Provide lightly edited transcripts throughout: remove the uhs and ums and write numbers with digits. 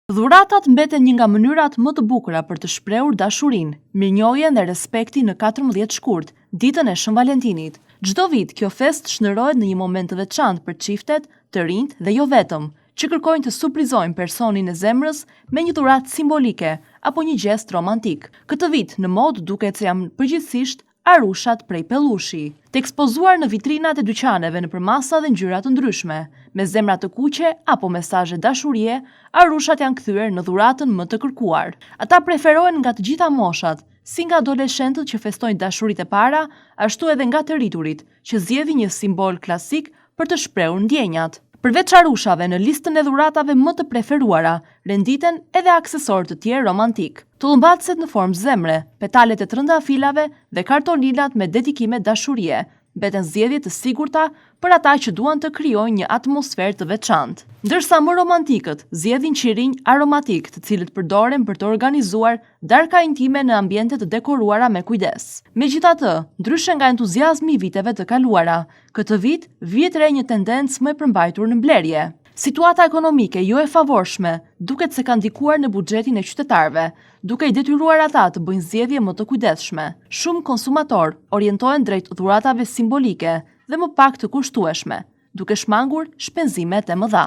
Dhuratat mbeten një nga mënyrat më të bukura për të shprehur dashurinë, mirënjohjen dhe respektin në 14 shkurt, ditën e Shën Valentinit. Çdo vit kjo festë shndërrohet në një moment të veçantë për çiftet, të rinjtë dhe jo vetëm, që kërkojnë të surprizojnë personin e zemrës me një dhuratë simbolike apo një gjest romantik. Këtë vit në modë duket se janë përgjithësisht arushat prej pellushi, të ekspozuar në vitrinat e dyqaneve në përmasa dhe ngjyra të ndryshme, me zemra të kuqe apo mesazhe dashurie, arushat janë kthyer në dhuratën më të kërkuar. Ata preferohen nga të gjitha moshat, si nga adoleshentët që festojnë dashuritë e para, ashtu edhe nga të rriturit, që zgjedhin një simbol klasik për të shprehur ndjenjat. Përveç arushave, në listën e dhuratave më të preferuara, renditen edhe aksesorë të tjerë romantikë. Tullumbacetë në formë zemre, petalet e trëndafilave dhe kartolinat me dedikime dashurie, mbeten zgjedhje të sigurta për ata që duan të krijojnë një atmosferë të veçantë. Ndërsa më romantikët zgjedhin qirinj aromatikë të cilët përdoren për të organizuar darka intime në ambiente të dekoruara me kujdes. Megjithatë, ndryshe nga entuziazmi i viteve të kaluara, këtë vit vihet re një tendencë më e përmbajtur në blerje. Situata ekonomike jo e favorshme duket se ka ndikuar në buxhetin e qytetarëve, duke i detyruar ata të bëjnë zgjedhje më të kujdesshme. Shumë konsumatorë orientohen drejt dhuratave simbolike dhe më pak të kushtueshme, duke shmangur shpenzimet e mëdha.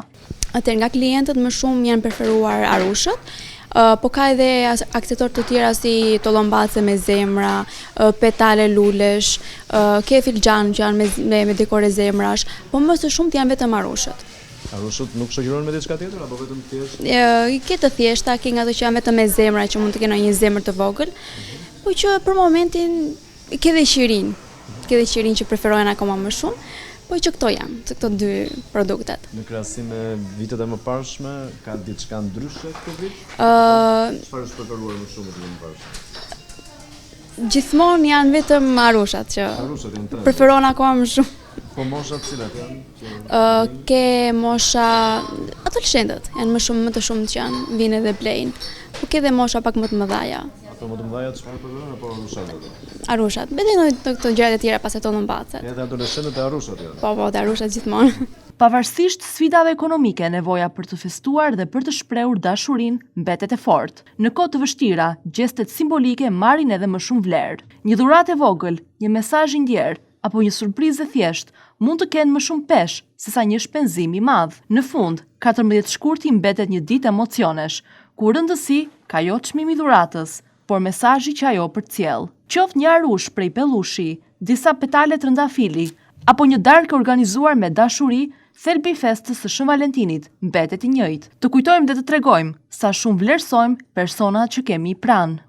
Atëherë nga klientët më shumë janë preferuar arushët, po ka edhe aksesorë të tjera si tollombace me zemra, petale lulesh, ke filxhan që janë me, me, me dekore zemrash, po më së shumti janë vetëm arushët. Arushët nuk shoqërohen me diçka tjetër apo vetëm thjesht? Ke të thjeshta, ke nga ato që janë vetëm me zemra që mund të kenë një zemër të vogël, po që për momentin ke dhe qirinj, ke dhe qirinj që preferohen akoma më shumë, po që këto janë, të këto dy produktet. Në krahasim me vitet e mëparshme, ka diçka ndryshe këtë vit? Çfarë është preferuar më shumë vitet e mëparshme? Gjithmonë janë vetëm arushat që Arushat janë trend. preferohen akoma më shumë. Po moshat cilat janë? Që... Ke mosha adoleshentët, janë më shumë më të shumtë që janë, vinë edhe blejnë. Po ke dhe mosha pak më të mëdhaja. Ato më të mëdhaja çfarë preferojnë apo arushat ato? Arushat, vetëm në këto gjërat e tjera pastaj tollumbace. Edhe adoleshentët e arushat janë. Po, po, dhe arushat gjithmonë. Pavarësisht sfidave ekonomike, nevoja për të festuar dhe për të shprehur dashurinë mbetet e fortë. Në kohë të vështira, gjestet simbolike marrin edhe më shumë vlerë. Një dhuratë e vogël, një mesazh i ndjerë apo një surprizë e thjeshtë mund të kenë më shumë peshë sesa një shpenzim i madh. Në fund, 14 shkurti mbetet një ditë emocionesh, ku rëndësi ka jo çmimi i dhuratës, por mesazhi që ajo përcjell. Qoftë një arush prej pellushi, disa petale trëndafili, apo një darkë organizuar me dashuri, thelbi i festës së Shën Valentinit mbetet i njëjtë. Të kujtojmë dhe të tregojmë sa shumë vlerësojmë personat që kemi pranë.